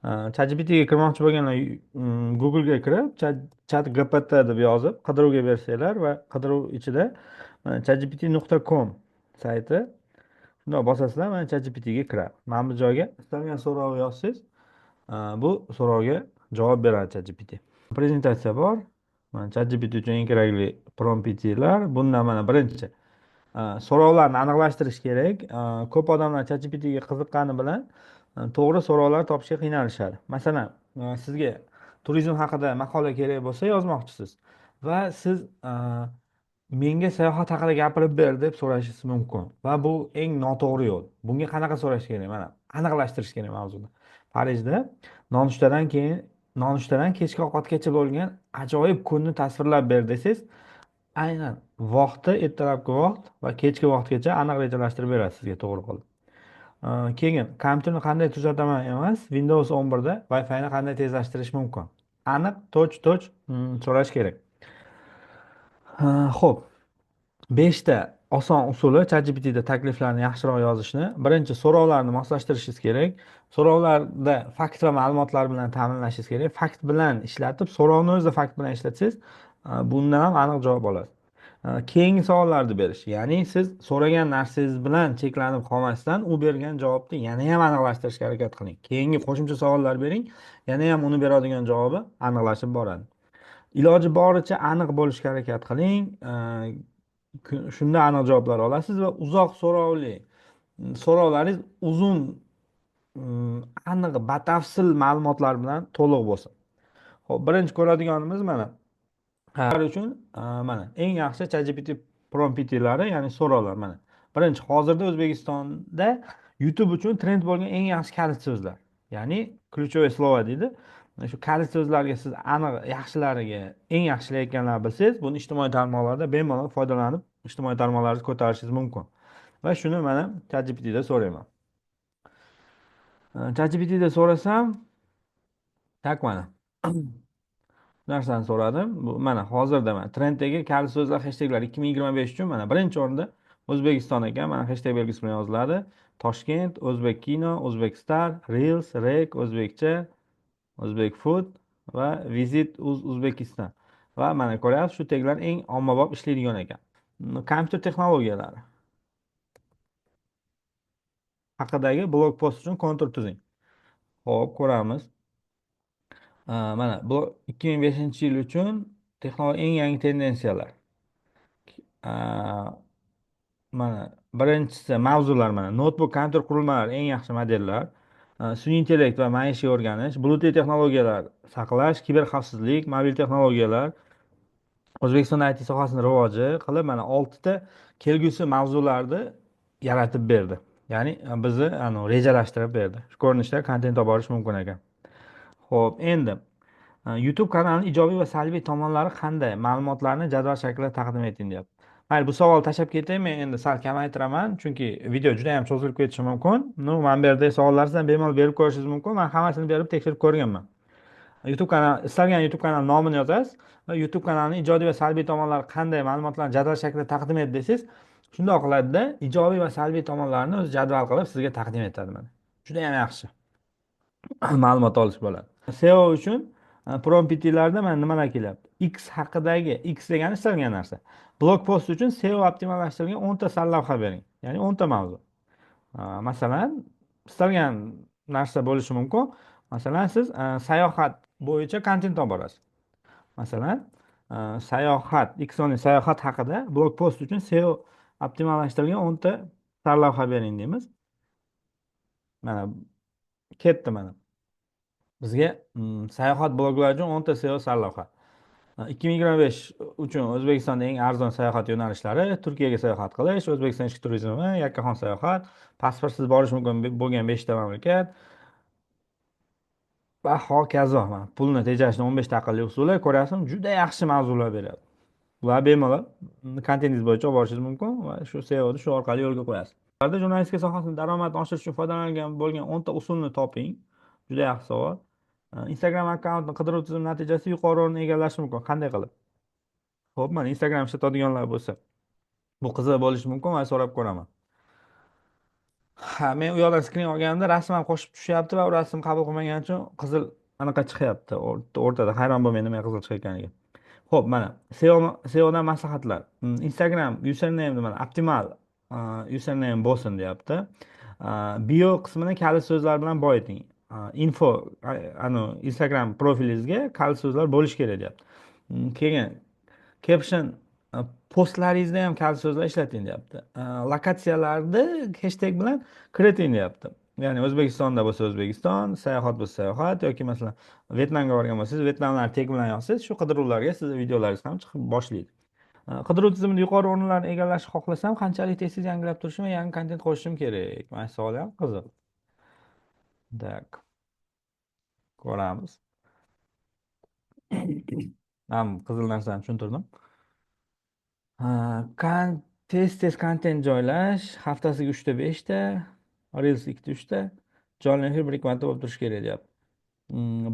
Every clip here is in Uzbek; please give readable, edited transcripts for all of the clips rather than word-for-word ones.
ChatGPTga kirmoqchi bo'lganlar Google'ga kirib, ChatGPT deb yozib, qidiruvga bersanglar va qidiruv ichida chatgpt.com sayti, shundoq bosasizlar, mana ChatGPTga kiradi. Mana bu joyga istalgan so'rovni yozsangiz, bu so'rovga javob beradi ChatGPT. Prezentatsiya bor. Mana ChatGPT uchun eng kerakli promptlar. Bundan mana birinchi so'rovlarni aniqlashtirish kerak. Ko'p odamlar ChatGPTga qiziqqani bilan to'g'ri so'rovlar topishga qiynalishadi. Masalan, sizga turizm haqida maqola kerak bo'lsa, yozmoqchisiz va siz menga sayohat haqida gapirib ber deb so'rashingiz mumkin va bu eng noto'g'ri yo'l. Bunga qanaqa so'rash kerak? Mana aniqlashtirish kerak mavzuni. Parijda nonushtadan keyin, nonushtadan kechki ovqatgacha bo'lgan ajoyib kunni tasvirlab ber desangiz, aynan vaqti, ertalabki vaqt va kechki vaqtgacha aniq rejalashtirib beradi sizga to'g'ri qilib. Keyin kompyuterni qanday tuzataman emas, Windows 11da Wi-Fi'ni qanday tezlashtirish mumkin, aniq toch so'rash kerak. Xo'p, 5 ta oson usuli ChatGPTda takliflarni yaxshiroq yozishni. Birinchi, so'rovlarni moslashtirishingiz kerak. So'rovlarda fakt va ma'lumotlar bilan ta'minlashingiz kerak. Fakt bilan ishlatib, so'rovni o'zida fakt bilan ishlatsangiz, bundan ham aniq javob olasiz. Keyingi savollarni berish, ya'ni siz so'ragan narsangiz bilan cheklanib qolmasdan, u bergan javobni yana ham aniqlashtirishga harakat qiling. Keyingi qo'shimcha savollar bering, yana ham uni beradigan javobi aniqlashib boradi. Iloji boricha aniq bo'lishga harakat qiling. Shunda aniq javoblar olasiz va uzoq so'rovli so'rovlaringiz uzun, aniq, batafsil ma'lumotlar bilan to'liq bo'lsin. Xo'p, birinchi ko'radiganimiz mana uchun mana eng yaxshi ChatGPT promptlari, ya'ni so'rovlar. Mana birinchi, hozirda O'zbekistonda YouTube uchun trend bo'lgan eng yaxshi kalit so'zlar, ya'ni ключевое слово deydi. Shu kalit so'zlarga siz aniq yaxshilariga, eng yaxshilayotganlarni bilsangiz, buni ijtimoiy tarmoqlarda bemalol foydalanib, ijtimoiy tarmoqlaringizni ko'tarishingiz mumkin. Va shuni mana ChatGPTda so'rayman. ChatGPTda so'rasam, так, mana narsani so'radim. Bu mana hozirda mana trenddagi kalit so'zlar, hashtaglar 2025 uchun mana birinchi o'rinda O'zbekiston ekan. Mana hashtag belgisi bilan yoziladi: Toshkent, o'zbek kino, o'zbek star, reels, rek, o'zbekcha, o'zbek food va visit Uzbekistan. Va mana ko'ryapsiz, shu teglar eng ommabop ishlaydigan ekan. Kompyuter texnologiyalari haqidagi blog post uchun kontur tuzing. Ho'p, ko'ramiz. Mana bu 2005-yil uchun texnologiya eng yangi tendensiyalar. Mana birinchisi mavzular: mana noutbuk, kompyuter qurilmalari eng yaxshi modellar, sun'iy intellekt va maishiy o'rganish, bulutli texnologiyalar saqlash, kiber xavfsizlik, mobil texnologiyalar, O'zbekistonda IT sohasini rivoji qilib, mana oltita kelgusi mavzularni yaratib berdi, ya'ni bizni rejalashtirib berdi. Shu ko'rinishda kontent olib borish mumkin ekan. Ho'p, endi YouTube kanalini ijobiy va salbiy tomonlari qanday, ma'lumotlarni jadval shaklida taqdim eting deyapti. Mayli, bu savolni tashlab ketay, men endi sal kamaytiraman, chunki video juda yam cho'zilib ketishi mumkin. Ну, mana bu yerdagi savollarni sizlar bemalol berib ko'rishingiz mumkin. Man hammasini berib tekshirib ko'rganman. YouTube kanal, istalgan YouTube kanal nomini yozasiz va YouTube kanalini ijodiy va salbiy tomonlari qanday, ma'lumotlarni jadval shaklida taqdim et desangiz, shundoq qiladida, ijobiy va salbiy tomonlarini o'zi jadval qilib sizga taqdim etadi. Mana juda yam yaxshi ma'lumot olish bo'ladi. SEO uchun promptlarda mana nimalar kelyapti? X haqidagi, X degani istalgan narsa, blog post uchun SEO optimallashtirilgan 10 ta sarlavha bering, ya'ni 10 ta mavzu. Masalan, istalgan narsa bo'lishi mumkin. Masalan, siz sayohat bo'yicha kontent olib borasiz. Masalan, sayohat, sayohat haqida blog post uchun SEO optimallashtirilgan 10 ta sarlavha bering deymiz. Mana ketdi, mana bizga sayohat bloglari uchun 10 ta SEO sarlavha. 2025 uchun O'zbekistonda eng arzon sayohat yo'nalishlari, Turkiyaga sayohat qilish, O'zbekiston ichki turizmi, yakkaxon sayohat, pasportsiz borish mumkin bo'lgan beshta mamlakat va hokazo. Mana pulni tejashni 15 ta aqlli usuli. Ko'ryapsizmi, juda yaxshi mavzular beradi va bemalol kontentingiz bo'yicha olib borishingiz mumkin va shu SEOni shu orqali yo'lga qo'yasiz. Jurnalistika sohasida daromadni oshirish uchun foydalanilgan bo'lgan 10 ta usulni toping. Juda yaxshi savol. Instagram akkauntni qidiruv tizimi natijasida yuqori o'rinni egallashi mumkin, qanday qilib? Ho'p, mana Instagram ishlatadiganlar bo'lsa, bu qiziq bo'lishi mumkin va so'rab ko'raman. Ha, men u yoqdan skrin olganimda rasm ham qo'shib tushyapti va u rasm qabul qilmagani uchun qizil anaqa chiqyapti o'rtada. Hayron bo'lmang nimaga qizil chiqayotganiga. Ho'p, mana SEOdan maslahatlar. Instagram username, mana optimal username bo'lsin deyapti. Bio qismini kalit so'zlar bilan boyiting. Info anu Instagram profilingizga kalit so'zlar bo'lishi kerak deyapti. Keyin caption postlaringizda ham kalit so'zlar ishlating deyapti. Lokatsiyalarni hashtag bilan kiriting deyapti. Ya'ni O'zbekistonda bo'lsa O'zbekiston, sayohat bo'lsa sayohat, yoki masalan Vyetnamga borgan bo'lsangiz, Vyetnamlarni teg bilan yozsangiz, shu qidiruvlarga sizni videolaringiz ham chiqib boshlaydi. Qidiruv tizimida yuqori o'rinlarni egallashni xohlasam, qanchalik tez tez yangilab turishim va yangi kontent qo'shishim kerak? Mana shu savol ham qiziq. Так. Ko'ramiz. Ham qizil narsani tushuntirdim. Tez tez kontent joylash, haftasiga 3 ta 5 ta, Reels 2 ta 3 ta, jonli efir 1-2 marta bo'lib turishi kerak deyapti.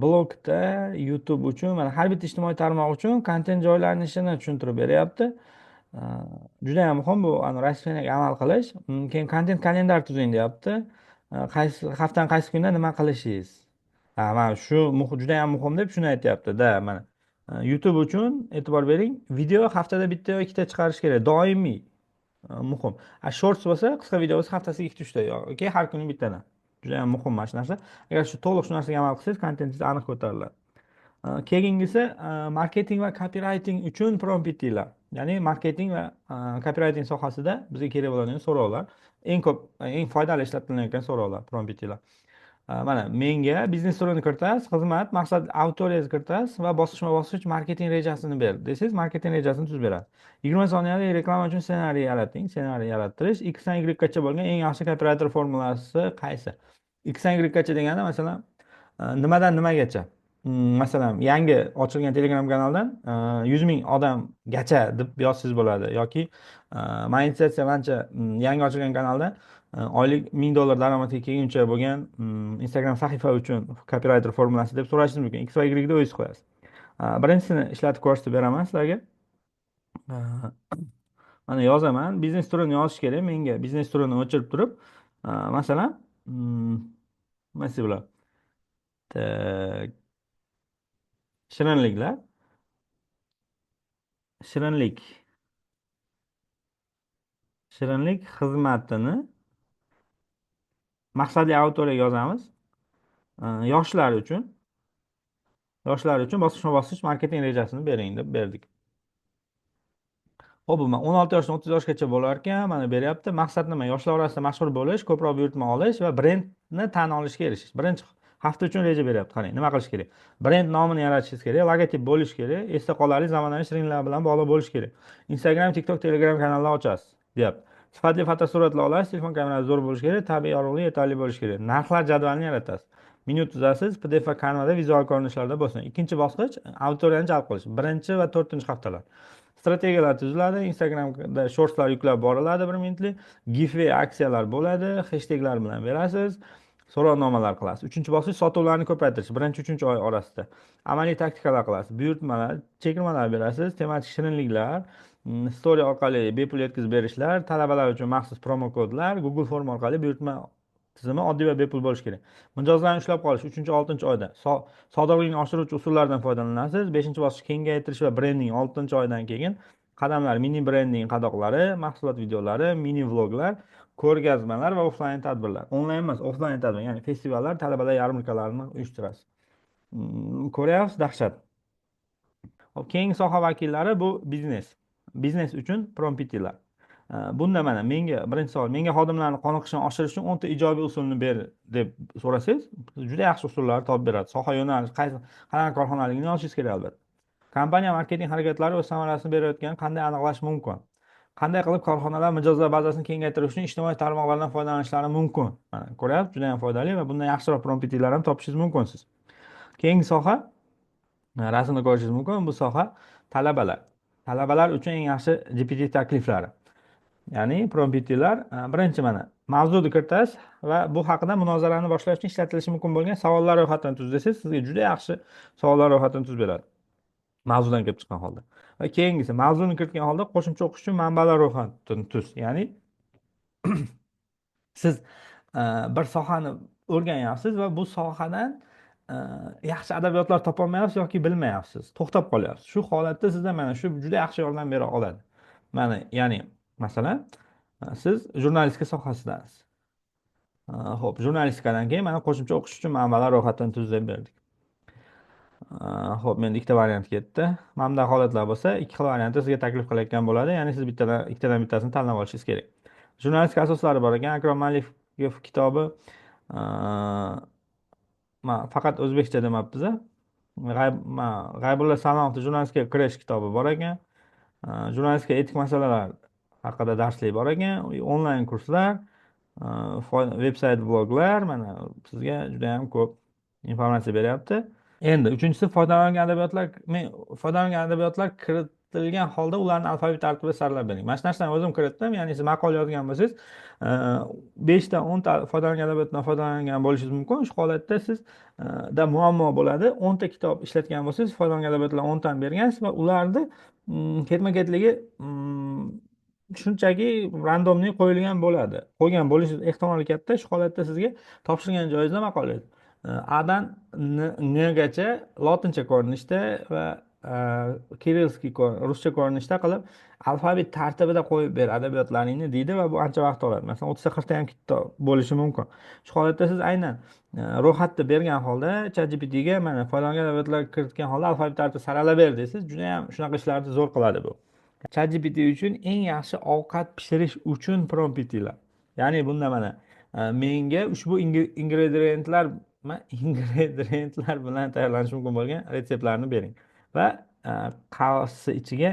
Blogda YouTube uchun, mana har bitta ijtimoiy tarmoq uchun kontent joylanishini tushuntirib beryapti. Juda ham muhim bu расписание ga amal qilish. Keyin kontent kalendar tuzing deyapti. Qaysi haftaning qaysi kunida nima qilishingiz. Ha, mana shu juda ham muhim deb shuni aytyapti-da, mana. YouTube uchun e'tibor bering, video haftada bitta yo ikkita chiqarish kerak, doimiy. Muhim. A shorts bo'lsa, qisqa video bo'lsa haftasiga 2-3 ta yoki har kuni bittadan. Juda ham muhim mana shu narsa. Agar shu to'liq shu narsaga amal qilsangiz, kontentingiz aniq ko'tariladi. Keyingisi marketing va copywriting uchun promptlar. Ya'ni marketing va copywriting sohasida bizga kerak bo'ladigan so'rovlar. Eng ko'p, eng foydali ishlatilayotgan so'rovlar, promptlar. Mana menga biznes turini kiritasiz, xizmat, maqsad auditoriyangizni kiritasiz va bosqichma-bosqich marketing rejasini ber desangiz, marketing rejasini tuzib beradi. 20 soniyalik reklama uchun ssenariy yarating, ssenariy yarattirish, X dan Y gacha bo'lgan eng yaxshi copywriter formulasi qaysi? X dan Y gacha deganda, masalan, nimadan nimagacha? Masalan, yangi ochilgan Telegram kanaldan 100 ming odamgacha deb yozsangiz bo'ladi yoki monetizatsiya mancha yangi ochilgan kanalda oylik 1000 dollar daromadga kelguncha bo'lgan Instagram sahifa uchun copywriter formulasi deb so'rashingiz mumkin. X va Y da o'zingiz qo'yasiz. Birinchisini ishlatib ko'rsatib beraman sizlarga. Mana yozaman, biznes turini yozish kerak menga. Biznes turini o'chirib turib, masalan, nima desa bo'ladi? Так. Shirinliklar. Shirinlik. Shirinlik xizmatini maqsadli auditoriyaga yozamiz. Yoshlar uchun. Yoshlar uchun bosqichma-bosqich marketing rejasini bering deb berdik. Xo'p, bu 16 yoshdan 30 yoshgacha bo'lar ekan, mana beryapti. Maqsad nima? Yoshlar orasida mashhur bo'lish, ko'proq buyurtma olish va brendni tan olishga erishish. Birinchi hafta uchun reja beryapti. Qarang, nima qilish kerak? Brend nomini yaratishingiz kerak, logotip bo'lishi kerak, esda qolarli zamonaviy shirinliklar bilan bog'liq bo'lishi kerak. Instagram, TikTok, Telegram kanallar ochasiz, deyapti. Sifatli fotosuratlar olasiz, telefon kamerasi zo'r bo'lishi kerak, tabiiy yorug'lik yetarli bo'lishi kerak. Narxlar jadvalini yaratasiz. Menyu tuzasiz, PDF va Canva'da vizual ko'rinishlarda bo'lsin. Ikkinchi bosqich auditoriyani jalb qilish. Birinchi va to'rtinchi haftalar. Strategiyalar tuziladi, Instagramda shortslar yuklab boriladi 1 minutlik, giveaway aksiyalar bo'ladi, hashtaglar bilan berasiz, so'rovnomalar qilasiz. Uchinchi bosqich sotuvlarni ko'paytirish, birinchi, uchinchi oy orasida. Amaliy taktikalar qilasiz, buyurtmalar, chegirmalar berasiz, tematik shirinliklar, story orqali bepul yetkazib berishlar, talabalar uchun maxsus promo kodlar, Google Form orqali buyurtma tizimi oddiy va bepul bo'lishi kerak. Mijozlarni ushlab qolish 3-6 oyda. Sodiqlikni oshiruvchi usullardan foydalanasiz. 5-bosqich kengaytirish va brending 6-oydan keyin qadamlar: mini brending qadoqlari, mahsulot videolari, mini vloglar, ko'rgazmalar va offlayn tadbirlar. Onlayn emas, offlayn tadbir, ya'ni festivallar, talabalar yarmarkalarini uyushtirasiz. Ko'ryapsiz, dahshat. Hop, keyingi soha vakillari bu biznes. Biznes uchun promptlar. Bunda mana menga birinchi savol, menga xodimlarni qoniqishini oshirish uchun 10 ta ijobiy usulni ber deb so'rasangiz, juda yaxshi usullarni topib beradi. Soha, yo'nalish, qaysi qanaqa korxonaligini yozishingiz kerak albatta. Kompaniya marketing harakatlari o'z samarasini berayotganini qanday aniqlash mumkin? Qanday qilib korxonalar mijozlar bazasini kengaytirish uchun ijtimoiy tarmoqlardan foydalanishlari mumkin? Mana ko'ryapsiz, juda ham foydali va bundan yaxshiroq promptlar ham topishingiz mumkin siz. Keyingi soha, rasmda ko'rishingiz mumkin, bu soha talabalar. Talabalar uchun eng yaxshi GPT takliflari. Ya'ni promptlar, birinchi mana mavzuni kiritasiz va bu haqida munozarani boshlash uchun ishlatilishi mumkin bo'lgan savollar ro'yxatini tuz desangiz, sizga juda yaxshi savollar ro'yxatini tuzib beradi. Mavzudan kelib chiqqan holda. Va keyingisi mavzuni kiritgan holda qo'shimcha o'qish uchun manbalar ro'yxatini tuz. Ya'ni siz Bir sohani o'rganyapsiz va bu sohadan yaxshi adabiyotlar topolmayapsiz yoki bilmayapsiz, to'xtab qolyapsiz. Shu holatda sizda mana shu juda yaxshi yordam bera oladi. Mana, ya'ni masalan, siz jurnalistika sohasidasiz. Xo'p, jurnalistikadan keyin mana qo'shimcha o'qish uchun manbalar ro'yxatini tuzib berdik. Xo'p, menda ikkita variant ketdi. Mana bunday holatlar bo'lsa, ikki xil variantni sizga taklif qilayotgan bo'ladi. Ya'ni siz ikkitadan bittasini tanlab olishingiz kerak. Jurnalistika asoslari bor ekan, Akrom Malikov kitobi. Faqat o'zbekcha demabmiz a. G'aybulla Salomovning jurnalistikaga kirish kitobi bor ekan. Jurnalistika etik masalalar haqida darslik bor ekan, onlayn kurslar, veb-sayt, bloglar, mana sizga juda ham ko'p informatsiya beryapti. Endi uchinchisi, foydalangan adabiyotlar, men foydalangan adabiyotlar kiritilgan holda ularni alfabet tartibida saralab bering. Mana shu narsani o'zim kiritdim. Ya'ni siz maqola yozgan bo'lsangiz, 5ta 10ta foydalangan adabiyotdan foydalangan bo'lishingiz mumkin. Shu holatda sizda muammo bo'ladi. 10ta kitob ishlatgan bo'lsangiz, foydalangan adabiyotlar 10tani bergansiz va ularni ketma-ketligi shunchaki randomli qo'yilgan bo'ladi. Qo'ygan bo'lishi ehtimoli katta. Shu holatda sizga topshirgan joyingizda maqola A'dan Ngacha lotincha ko'rinishda va kirilskiy ruscha ko'rinishda qilib alfabet tartibida qo'yib ber adabiyotlaringni deydi va bu ancha vaqt oladi. Masalan, 30ta 40ta ham kitob bo'lishi mumkin. Shu holatda siz aynan ro'yxatni bergan holda ChatGPTga mana foydalangan adabiyotlar kiritgan holda alfabet tartibida saralab ber desangiz, juda ham shunaqa ishlarni zo'r qiladi bu. ChatGPT uchun eng yaxshi ovqat pishirish uchun promptlar. Ya'ni bunda mana menga ushbu ingredientlar bilan tayyorlanishi mumkin bo'lgan retseptlarni bering va qavsi ichiga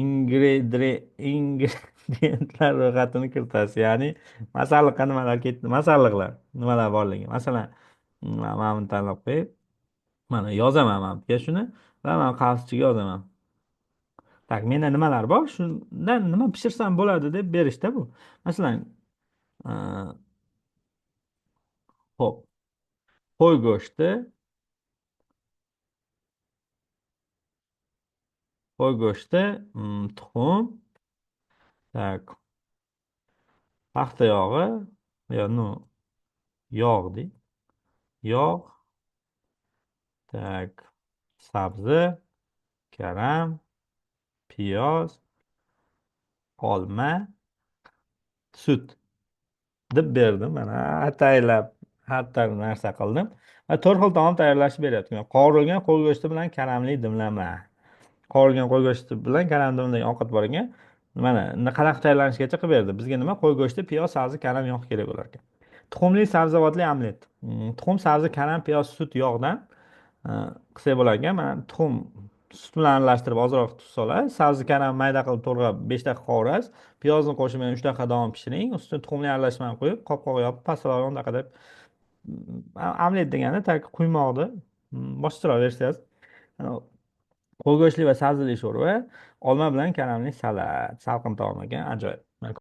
ingredientlar ro'yxatini kiritasiz. Ya'ni masalliqqa nimalar ketdi, masalliqlar nimalar borligi. Masalan, mana buni tanlab qo'yib, mana yozaman mana bu yerga shuni va mana qavs ichiga yozaman. Так, menda nimalar bor? Shundan nima pishirsam bo'ladi deb berishda bu. Masalan, xo'p, qo'y go'shti, qo'y go'shti, tuxum, так, paxta yog'i, yo, ну, yog' dey. Yog', так, sabzi, karam, piyoz, olma, sut deb berdim. Mana ataylab har xil narsa qildim va 4 xil taom tayyorlashni beryapti. Qovurilgan qo'y go'shti bilan karamli dimlama. Qovurilgan qo'y go'shti bilan karam dimlagan ovqat bor ekan. Mana qanaqa tayyorlanishigacha qilib berdi. Bizga nima? Qo'y go'shti, piyoz, sabzi, karam, yog' kerak bo'lar ekan. Tuxumli sabzavotli omlet. Tuxum, sabzi, karam, piyoz, sut, yog'dan qilsak bo'lar ekan. Mana tuxum sut bilan aralashtirib ozroq tuz solasiz, sabzi karam mayda qilib to'g'rab 5 daqiqa qovurasiz, piyozni qo'shib yana 3 daqiqa davom pishiring, ustiga tuxumli aralashmani qo'yib, qopqog'i yopib, pastroq 10 daqiqa deb. Omlet degani tak quymoqni boshqacharoq versiyasi. Qo'y go'shtli va sabzili sho'rva, olma bilan karamli salat, salqin taom ekan, ajoyib.